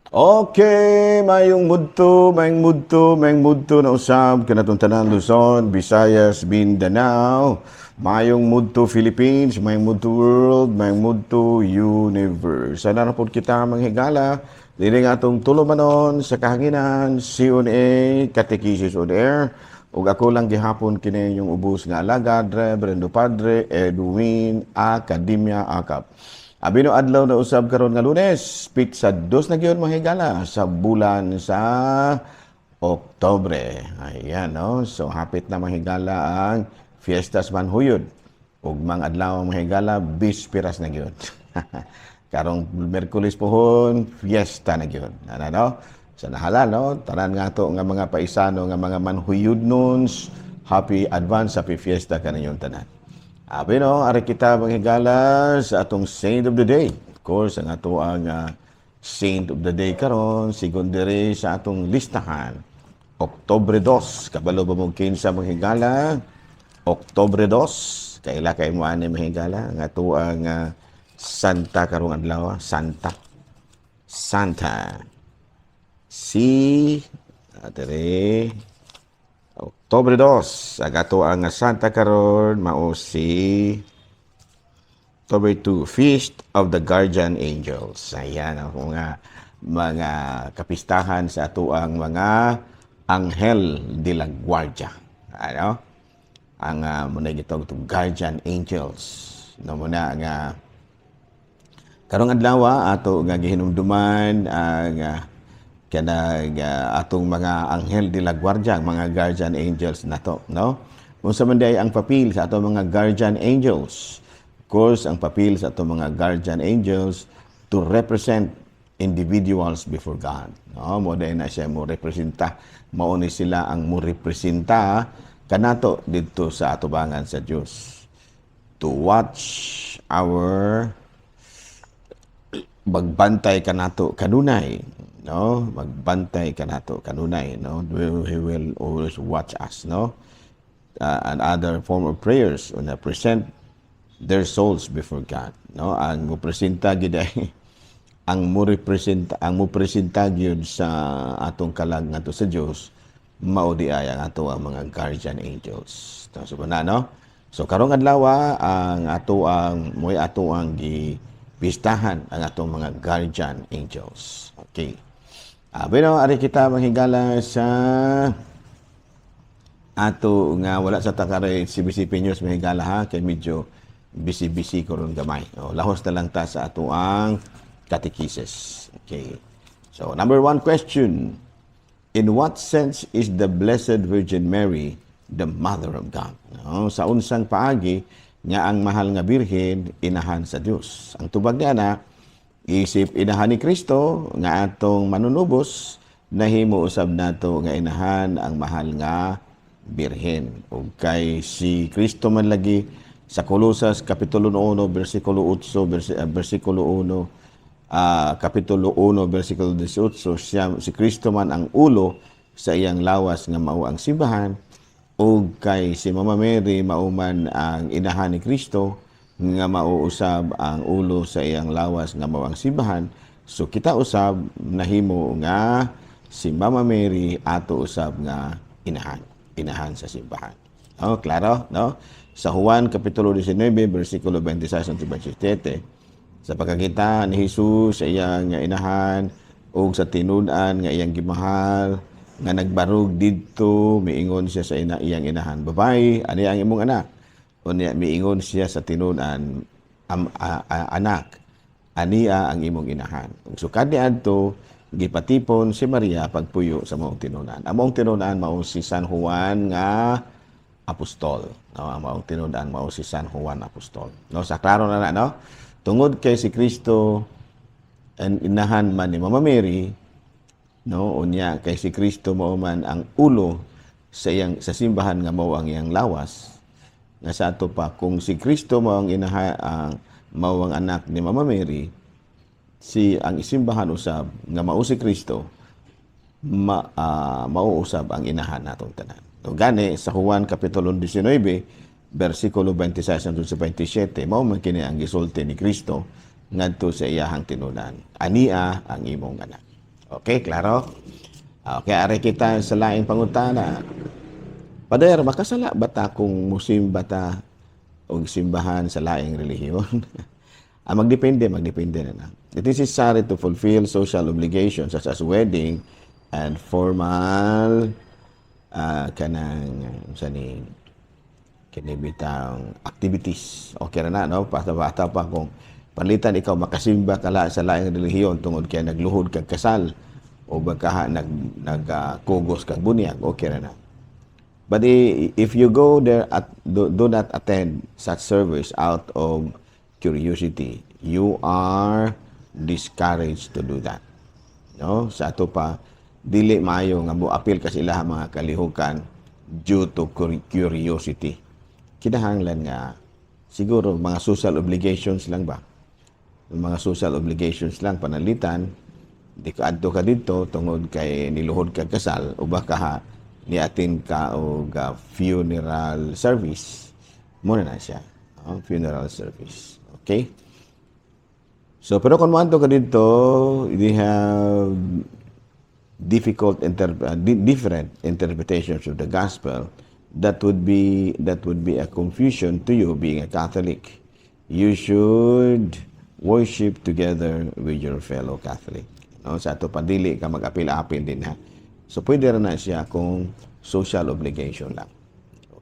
Okay, mayong mudto, mayong mudto, mayong mudto na usab kanatong tanan Luzon, Visayas, Mindanao, mayong mudto Philippines, mayong mudto world, mayong mudto universe. Sana na pod kita, mga higala, dili nga atong tulumanon sa kahanginan, CONA, Catechesis on Air, ug ako lang gihapon kini yung ubos nga alagad, Reverendo Padre Edwin Academia Acap. Abi no, adlaw na usab karon nga Lunes, petsa 2 na gyud, mga higala, sa bulan sa Oktobre. Ayan, no? So hapit na, mga higala, ang Fiestas Manhuyod. Ug mga adlaw, mga higala, bispiras na gyud. Karong Merkulis pohon, fiesta na gyud. Ano, no? Sa nahala, no? Tanan nga to nga mga paisano nga mga manhuyodnons, happy advance, happy fiesta kaninyong tanan. Abi no, ari kita, mga higala, sa atong Saint of the Day. Of course, ang ato ang Saint of the Day karon sigon diri sa atong listahan. Oktobre 2, kabalo ba mo kinsa, mga higala? Oktobre 2, kaila kay mo ani, mga higala, ang ato ang Santa karong adlaw, Santa. Santa. Si diri Oktobre 2, ang ato ang Santa karon mao si October 2, Feast of the Guardian Angels. Ayan ang mga kapistahan sa ato ang mga Anghel de la Guardia. Ano? Ang muna gitawag to Guardian Angels. No muna nga karong adlaw ato nga gihinumduman ang kanang atong mga Anghel de la Guardia, ang mga guardian angels nato, no? Unsa man diay ang papel sa atong mga guardian angels? Of course, ang papel sa atong mga guardian angels, to represent individuals before God. No, mo na siya mo representa, mao ni sila ang mo representa kanato didto sa atubangan sa Dios. To watch our, magbantay kanato kanunay, no? Magbantay kanato kanunay, no? He will always watch us, no? And other form of prayers una present their souls before God, no? Ang mo presenta gid ay ang mo represent, ang mo presenta gyud sa atong kalag ngadto sa Dios, mao di ay ang ato ang mga guardian angels. So na, no? So karong adlaw ang ato ang mo'y ato ang gi pistahan ang atong mga guardian angels. Okay. Bueno, ari kita, mga higala, sa ato nga wala sa takare CBCP News, mga higala, ha, kay medyo busy-busy ko ron gamay. O, lahos na lang ta sa ato ang catechesis. Okay. So, number one question. In what sense is the Blessed Virgin Mary the Mother of God? No, sa unsang paagi nga ang mahal nga Birhen inahan sa Dios? Ang tubag niya na, isip inahan ni Kristo nga atong manunubos, nahimo usab nato nga inahan ang mahal nga Birhen. Ug kay si Kristo man lagi sa Kolosas kapitulo 1 bersikulo 8, bersikulo 1, kapitulo 1 bersikulo 18, siya si Kristo man ang ulo sa iyang lawas nga mao ang simbahan, ug kay si Mama Mary mao man ang inahan ni Kristo nga mao usab ang ulo sa iyang lawas nga mao ang simbahan, so kita usab nahimo nga si Mama Mary ato usab nga inahan, inahan sa simbahan. Oh, klaro, no? Sa Juan kapitulo 19 bersikulo 26 hangtod 27, sa pagkakita ni Jesus sa iyang inahan ug sa tinun-an nga iyang gimahal nga nagbarog didto, miingon siya sa iyang inahan, "Babae, ani ang imong anak?" Unya miingon siya sa tinun-an, "Anak, ania ang imong inahan." Ug sukad niadto gipatipon si Maria pagpuyo sa maong tinun-an. Ang maong tinun-an mao si San Juan nga apostol. No, ang maong tinun-an mao si San Juan Apostol. No, sa klaro na na, no? Tungod kay si Kristo ang inahan man ni Mama Mary, no, unya kay si Kristo mao man ang ulo sa iyang sa simbahan nga mao ang iyang lawas, nga sa ato pa kung si Kristo mao ang inaha, ang mao ang anak ni Mama Mary, si ang isimbahan usab nga mao si Kristo mao usab ang inahan natong tanan. So, gani sa Juan kapitulo 19 bersikulo 26 hangtod sa 27, mao man kini ang gisulti ni Kristo ngadto sa iyahang tinunan: "Ania ang imong anak." Okay, klaro? Okay, ari kita sa laing pangutana. Pader, makasala ba ta kung musimba ta og simbahan sa laing relihiyon? Magdepende na na. It is necessary to fulfill social obligations such as wedding and formal kanang sa ni kini bitang activities. Okay ra na, no? Basta pa kung panlitan ikaw makasimba ka la sa laing relihiyon tungod kay nagluhod kag kasal o baka nagkugos kag bunyag, okay ra na. But if you go there do not attend such service out of curiosity, you are discouraged to do that. No? Sa ato pa, dili maayo nga mo-apil ka sila mga kalihukan due to curiosity. Kinahanglan nga siguro mga social obligations lang ba? Mga social obligations lang, panalitan di ka adto ka didto tungod kay niluhod ka kasal o baka ha, ni-attend ka og funeral service muna na siya. Oh, funeral service. Okay? So, pero kung moadto ka didto, they have different interpretations of the gospel that would be a confusion to you being a Catholic. You should worship together with your fellow Catholic. No? Sa ato padili ka mag-apil-apil din ha. So pwede ra na siya kung social obligation lang.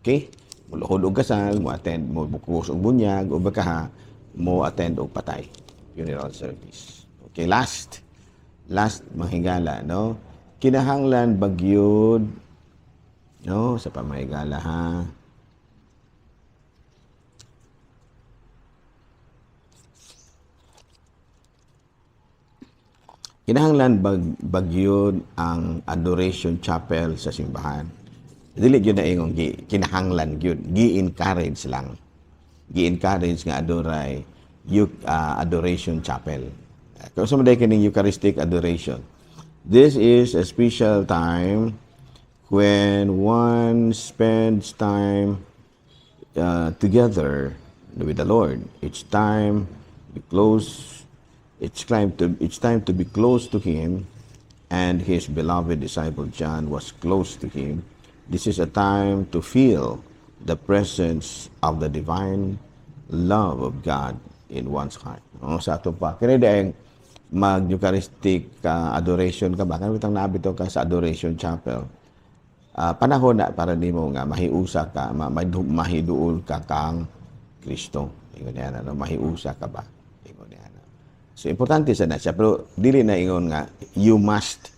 Okay? Muluhod og kasal, mo attend, mo bukos og bunyag, o baka ha, mo attend og patay. Funeral service. Okay, last. Last, mahigala, no? Kinahanglan bagyod, no? Sa pamahigala, ha? Kinahanglan bagyod ang adoration chapel sa simbahan? Dili gyud na ingong kinahanglan gyud, gi-encourage lang. Gi-encourage nga adoray adoration chapel. Kung sa maday kining Eucharistic adoration. This is a special time when one spends time together with the Lord. It's time to be close. It's time to be close to Him, and His beloved disciple John was close to Him. This is a time to feel the presence of the divine love of God in one's heart. No, sa ato pa. Kini dahil mag-Eucharistic adoration ka ba? Kani bitang naa bitaw ka sa adoration chapel. Panahon na para nimo nga mahiusa ka, mahiduol ka kang Kristo. Ingon niya na, no? Mahiusa ka ba? Ingon niya na. So, importante sa na siya. Pero, dili na ingon nga, you must,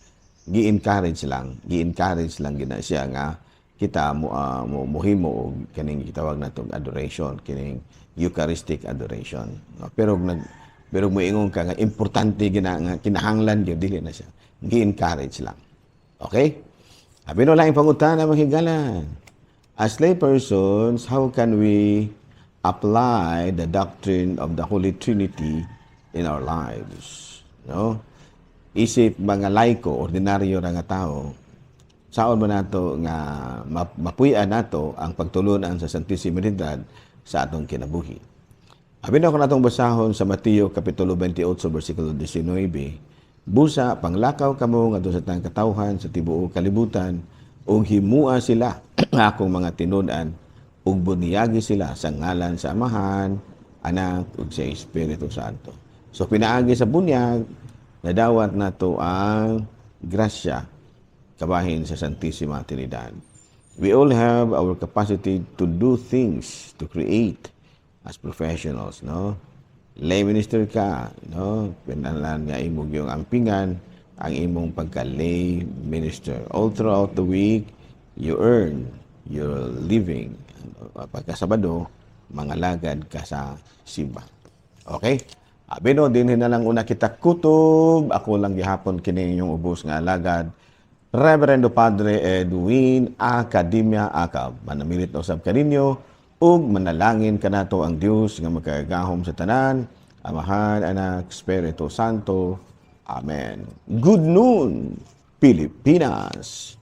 gi-encourage lang. Gi-encourage lang gina siya nga kita mo muhimo og kining gitawag natong adoration, kining Eucharistic adoration. No? Pero moingon ka nga importante gina nga kinahanglan gyud, dili na siya. Gi-encourage lang. Okay? Abi no laing pangutana, mga higala. As lay persons, how can we apply the doctrine of the Holy Trinity in our lives? No? Isip mga laiko, ordinaryo ra nga tao, saon man nato nga mapuy-an nato ang pagtulunan sa Santissima Trinidad sa atong kinabuhi? Abi na ko natong basahon sa Mateo Kapitulo 28 versikulo 19. "Busa panglakaw kamo ngadto sa tanang katawhan sa tibuok kalibutan ug himua sila nga akong mga tinud-an ug bunyagi sila sa ngalan sa Amahan, Anak ug sa Espiritu Santo." So pinaagi sa bunyag, nadawat nato ang grasya kabahin sa Santissima Trinidad. We all have our capacity to do things, to create as professionals, no? Lay minister ka, no? Pinalan nga imong yung ampingan ang imong pagka-lay minister. All throughout the week, you earn your living. Pagka Sabado, mangalagad ka sa simba. Okay? Abi no, dinhi na lang una kita kutob. Ako lang gihapon kini inyong ubos nga alagad, Reverendo Padre Edwin Academia Acab. Manamilit na usab kaninyo ug manalangin kanato ang Dios nga makagagahom sa tanan, Amahan, Anak, Espiritu Santo. Amen. Good noon, Pilipinas.